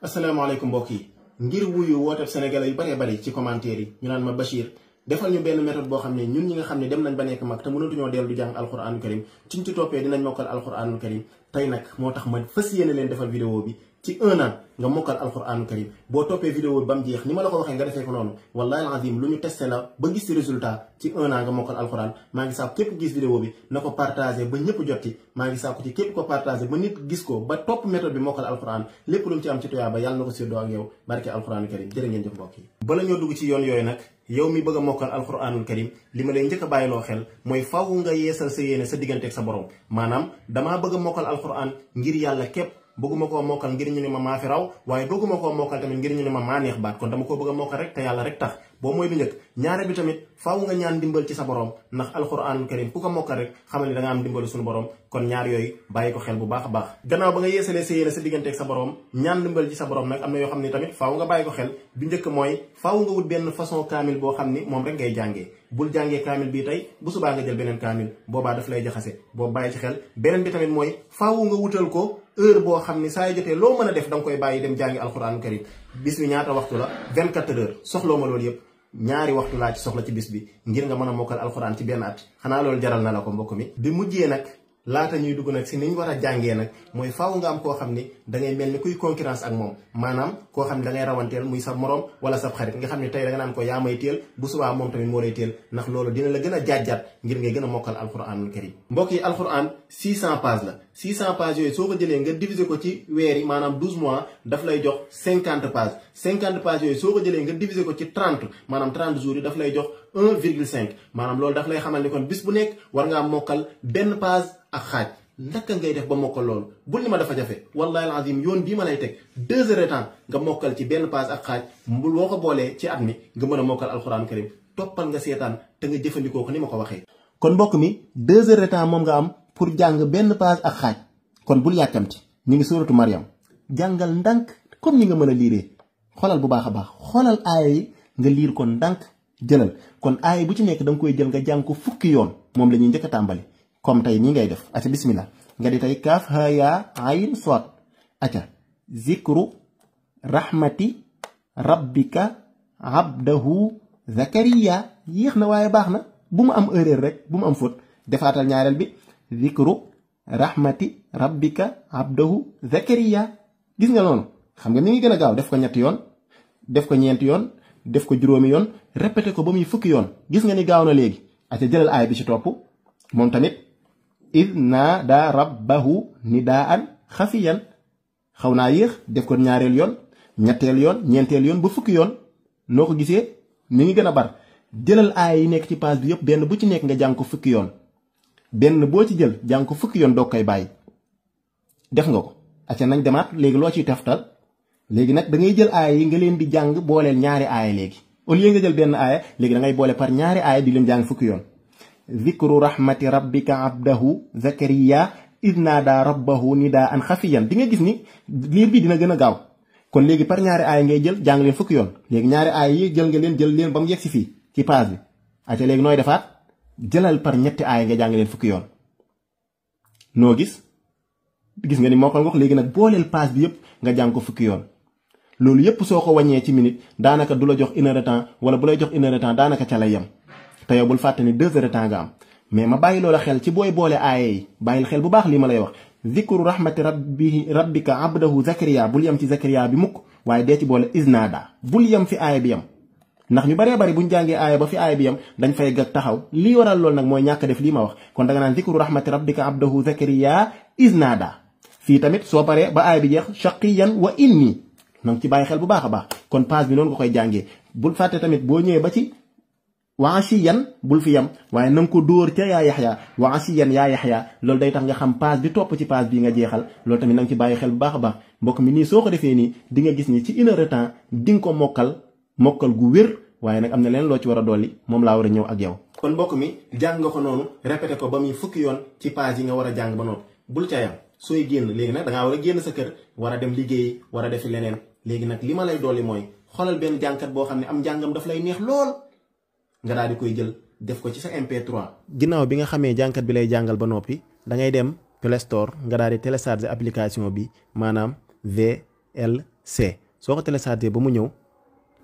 asalaamaaleykum mbokk yi ngir wuyu wooteeb sénégalais yu baree bari ci commentaire yi ñu naan ma Bachir defal ñu benn méthode boo xam ne ñun ñi nga xam ne dem nañ ba nekk mag te mënatuñoo dellu di jàng alxuraanul karim suñ ci toppee dinañ mokkal alxuraanul karim tey nag moo tax ma fas yéene leen defal vidéo bi ci 1 an nga mokkal alxuraanul karim boo toppee vidéo bi ba mu jeex ni ma la ko waxee nga defee ko noonu wallahi alazim lu ñu testé la ba gis ci résultat ci 1 an nga mokkal alxuraan maa ngi sàkku képp gis vidéo bi na ko partagé ba ñëpp jot ci maa ngi sàkku ci képp ko partagé ba nit gis ko ba topp méthode bi mokkal alxuraan lépp lu mu ci am ci tuyaaba yàlla na ko séddoo ak yow barke alxuraanul karim jërë ngeen jëf mbokk yi bala ñoo dugg ci yoon yooyu nag yow mi bëgg a mokkal alxuraanul karim li ma lay njëkk a bàyyiloo xel mooy faw nga yeesal sa yéene sa digganteeg sa borom maanaam damaa bëgg a mokkal alxuraan ngir yàlla képp bëgguma koo mokkal ngir ñu ne ma maa fi raw waaye bëgguma koo mokkal tamit ngir ñu ne ma maa neex baat kon dama koo bëgg a mokkal rek te yàlla rek tax boo mooy lu njëkk ñaare bi tamit faaw nga ñaan dimbal ci sa borom ndax alxuraanul karim ku ko mokkal rek xamal ni da nga am dimbalu suñu borom kon ñaar yooyu bàyyi ko xel bu baax a baax gannaaw ba nga yeesalee sa yéene sa digganteeg sa borom ñaan dimbal ci sa borom nag am na yoo xam ne tamit faaw nga bàyyi ko xel bi njëkk mooy faaw nga wut benn façon kaamil boo xam ni moom rek ngay jàngee bul jàngee kaamil bii tey bu subaa nga jël beneen kaamil boobaa daf lay jaxase boo bàyyi ci xel beneen bi tamit mooy faaw nga wutal ko heure boo xam ni saa yu jotee loo mën a def da nga koy bàyyi dem jàngi alxuraanul karim bis bi ñaata waxtu la 24 heures soxloo ma loolu yëpp ñaari waxtu laa ci soxla ci bis bi ngir nga mën a mokkal alxuraan ci benn at xanaa loolu jaral na la ko mbokk mi bi mujjee nag laata ñuy dugg nag si ni ñu war a jàngee nag mooy faaw nga am koo xam ni da ngay mel ni kuy concurrence ak moom maanaam koo xam ne da ngay rawanteel muy sa morom wala sa xarit nga xam ne tey da nga naan ko yaa may teel bu subaa moom tamit moo lay teel ndax loolu dina la gën a jaajjaat ngir ngay gën a mokkal alxuraanul karim mbokk yi alxuraan 600 pages la 600 pages yooyu soo ko jëlee nga diviser ko ci weer yi maanaam 12 mois daf lay jox 50 pages 50 pages yooyu soo ko jëlee nga diviser ko ci 30 maanaam 30 jours yi daf lay jox 1,5 maanaam loolu daf lay xamal ni kon bis bu nekk war ngaa mokkal benn page ak xaaj naka ngay def ba mokkal loolu bul ni ma dafa jafe wallahi alazim yoon bii ma lay teg 2 heures de temps nga mokkal ci benn page ak xaaj bul boo ko boolee ci at mi nga mën a mokkal alxuraan karim toppal nga seetaan te nga jëfandikoo ko ni ma ko waxee kon mbokk mi 2 heures de temps moom nga am pour jàng benn page ak xaaj kon bul yàkkamti ñu ngi suuratu Maryam jàngal ndànk comme ni nga mën a liiree xoolal bu baax a baax xoolal aaya yi nga liir ko ndànk jëlal kon aaya bu ci nekk da nga koy jël nga jàng ko fukki yoon moom la ñuy njëkk a tàmbali comme tey nii ngay def aca bismillah nga di tey kaaf ha yaa ayin soot aca zikru rahmati rabbika abdahu zakariya yéex na waaye baax na bu mu am erreur rek bu mu am faute defaatal ñaareel bi zikru rahmati rabbika abdahu zakariya gis nga noonu xam nga ni ngi gën a gaaw def ko ñetti yoon def ko ñeenti yoon def ko juróomi yoon répété ko ba muy fukki yoon gis nga ni gaaw na léegi aca jëlal aay bi ci topp moom tamit id naada rabbahu nidaan xafiyan xaw naa yéex def ko ñaareel yoon ñetteel yoon ñeenteel yoon ba fukki yoon noo ko gisee ni ngi gën a bar jëlal aay yi nekk ci page bi yëpp benn bu ci nekk nga jàng ko fukki yoon benn boo ci jël jàng ko fukki yoon doog koy bàyyi def nga ko acca nañ demaat léegi loo ciy teftal léegi nag da ngay jël aaya yi nga leen di jàng booleel ñaari aaya léegi au lieu nga jël benn aaya léegi da ngay boole par ñaari aaya di leen jàng fukki yoon zikru rahmati rabbika abdahu zakariya id naada rabbahu nidaan xafiyan di nga gis ni liir bi dina gën a gaaw kon léegi par ñaari aaya ngay jël jàng leen fukki yoon léegi ñaari aaya yi jël nga leen jël leen ba mu yegg si fii ci page bi acca léegi nooy defaat jëlal par ñetti aaya nga jàng leen fukki yoon noo gis nga ni mokkal nga ko léegi nag booleel page bi yëpp nga jàng ko fukki yoon loolu yëpp soo ko wàññee ci minute daanaka du la jox 1 heure de temps wala bu lay jox 1 heure de temps daanaka ca lay yem te yow bul fàtte ni 2 heures de temps nga am mais ma bàyyi loola xel ci booy boole aaya yi bàyyil xel bu baax lii ma lay wax zikru rahmati rabbika abdahu zakariya bul yem ci zakariya bi mukk waaye dee ci boole isnaada bul yem fi aaya bi yem ndax ñu baree bari buñ jàngee aaya ba fi aaya bi yem dañ fay gag taxaw lii waral loolu nag mooy ñàkk def lii ma wax kon da nga naan zikru rahmati rabbika abdahu zakariya isnaada fii tamit soo paree ba aaya bi jeex shaqiyan wa inni nanga ci bàyyi xel bu baax a baax kon page bi noonu nga koy jàngee bul fàtte tamit boo ñëwee ba ci waasiyan bul fi yam waaye na nga ko dóor ca yaa yaxya waasiyan yaa yaxya loolu day tax nga xam page bi topp ci page bi nga jeexal loolu tamit na nga ci bàyyi xel bu baax a baax mbokk mi nii soo ko defee nii di nga gis ni ci 1 heure de temps di nga ko mokkal gu wér waaye nag am na leen loo ci war a dolli moom laa war a ñëw ak yow kon mbokk mi jàng nga ko noonu répété ko ba muy fukki yoon ci page yi nga war a jàng ba noonu bul ca yam sooy génn léegi nag dangaa war a génn sa kër war a dem liggéeyi war a defi leneen léegi nag li ma lay dolli mooy xoolal benn jàngkat boo xam ne am njàngam daf lay neex lool nga daal di koy jël def ko ci sa MP3. ginnaaw bi nga xamee jàngkat bi lay jàngal ba noppi da ngay dem Play Store nga daal di télécharger application bi maanaam VLC VLC soo ko téléchargé ba mu ñëw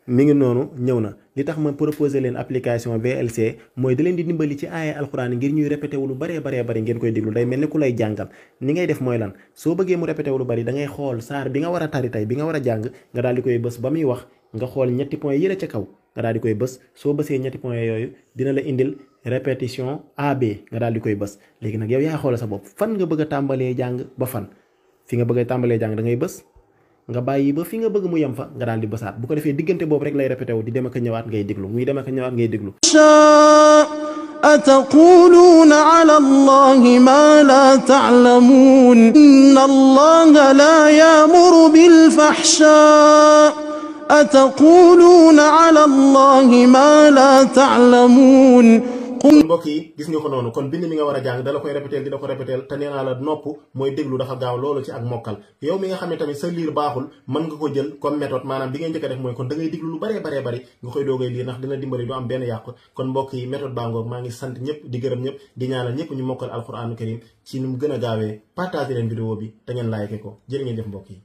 mi ngi noonu ñëw na. li tax ma proposé leen application VLC mooy da leen di dimbali ci aaya alxuraan ngir ñuy répété wu lu baree bari ngeen koy déglu day mel ni ku lay jàngal. ni ngay def mooy lan soo bëggee mu répété wu lu bari da ngay xool saar bi nga war a tari tey bi nga war a jàng nga daal di koy bës ba muy wax nga xool ñetti point yële ca kaw nga daal di koy bës soo bësee ñetti point yooyu dina la indil répétition AB nga daal di koy bës. léegi nag yow yaa xoolal sa bopp fan nga bëgg a tàmbalee jàng ba fan fi nga bëgg a tàmbalee jàng da ngay bës nga bàyyi ba fi nga bëgg mu yem fa nga daal di bësaat bu ko defee diggante boobu rek lay répété wu di dem ak ñëwaat ngay déglu muy dem ak ñëwaat ngay déglu. ataquluuna ala allahi ma la ta'lamuun inna allaha la ya'muru bil fahshaa ataquluuna ala allahi ma la ta'lamuun. kon mbokk yi gis nga ko noonu kon bind mi nga war a jàng dala koy répéter dina ko répéter te nee naa la nopp mooy déglu dafa gaaw loolu ci ak mokkal yow mi nga xam ne tamit sa liir baaxul mën nga ko jël comme méthode maanaam bi ngay njëkk a def mooy kon da ngay déglu lu baree nga koy doogay liir ndax dina dimbali du am benn yàqu kon mbokk yi méthode baa ngoog maa ngi sant ñëpp di gërëm ñëpp di ñaanal ñëpp ñu mokkal alquranu karim ci nu mu gën a gaawee partager leen vidéo bi te ngeen like ko jërë ngeen jëf mbokk yi